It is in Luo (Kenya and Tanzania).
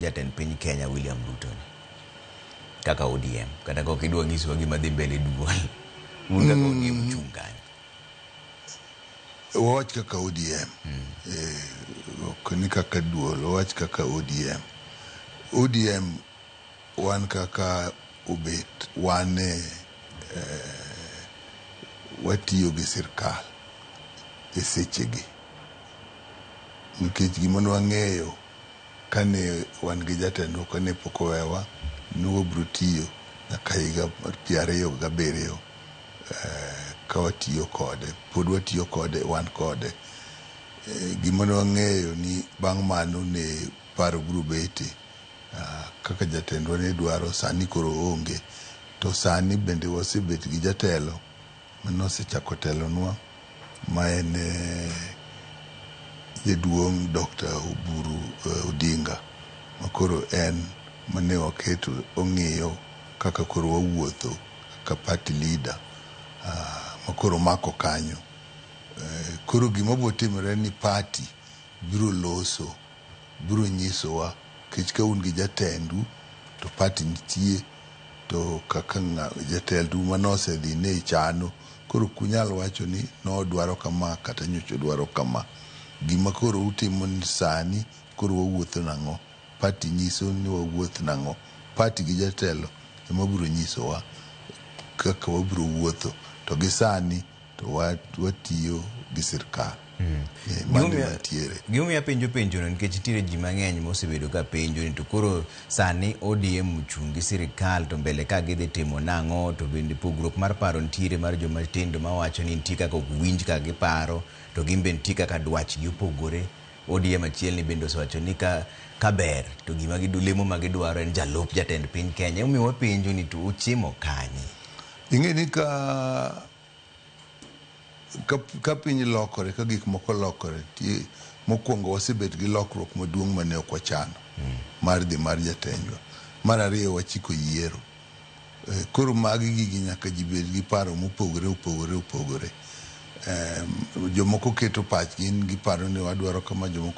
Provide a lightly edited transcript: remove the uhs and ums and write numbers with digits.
Jatend piny Kenya William Ruto ni kaka ODM kata ka ok idwa nyisowa gima dhi mbele duol un kaka ODM uchung' kanye? Wawach kaka ODM. Ok ni kaka duol, wawach kaka ODM. ODM wan kaka obet wan e watiyo gi sirkal e sechegi. Nikech gima ne wang'eyo kane wan gi jatendwa kane pok owewa ni wabiro tiyo nyaka higa mar 27 ka watiyo kode. Pod watiyo kode, wan kode. Gima ne wang'eyo ni bang' mano ne paro biro bete kaka jatendwa ne dwaro sani koro oonge. To sani bende wasebet gi jatelo manosechako telonwa ma en jaduong' Dr. Oburu Odinga makoro en mane waketo ong'iyo kaka koro wawuotho kaka party leader makoro omako kanyo. Koro gima biro timore ni party biro loso, biro nyisowa nikech ka un gi jatendu to party nitie to kaka jatendu manosedhi ne chano koro ok unyal wacho ni nodwaro kama kata nyocha odwaro kama. Gima koro utimo ni sani koro wawuotho nang'o? Party nyiso ni wawuoth nang'o? Party gi jatelo ema biro nyisowa kaka wabiro wuotho to gi sani to watiyo gi sirkal. Mano mantiere. Gimomiyo apenjo penjono nikech nitiere ji mang'eny mosebedo ka penjo ni to koro sani ODM ochung' gi sirikal to mbele ka gidhi timo nang'o to bende pogruok mar paro nitiere mar joma tindo mawacho ni nitie kaka ok winj kaka giparo to gin be nitie kaka dwachgi opogore. ODM achiel ni bende osewacho ni ka ber to gima lemo ma gidwaro en jalup jatend piny Kenya. Emomiyo wapenjo ni to uchimo kanye? Ing'e ni ka piny lokore, ka gik moko lokore, mokwongo wasebet gi lokruok maduong' mane ok wachano mar dhi mar jatendwa. Mar ariyo wachiko yiero. Koro magi gigi nyaka ji bed gi paro mopogore opogore opogore. Jomoko keto pachgi giparo ni wadwaro kama, jomoko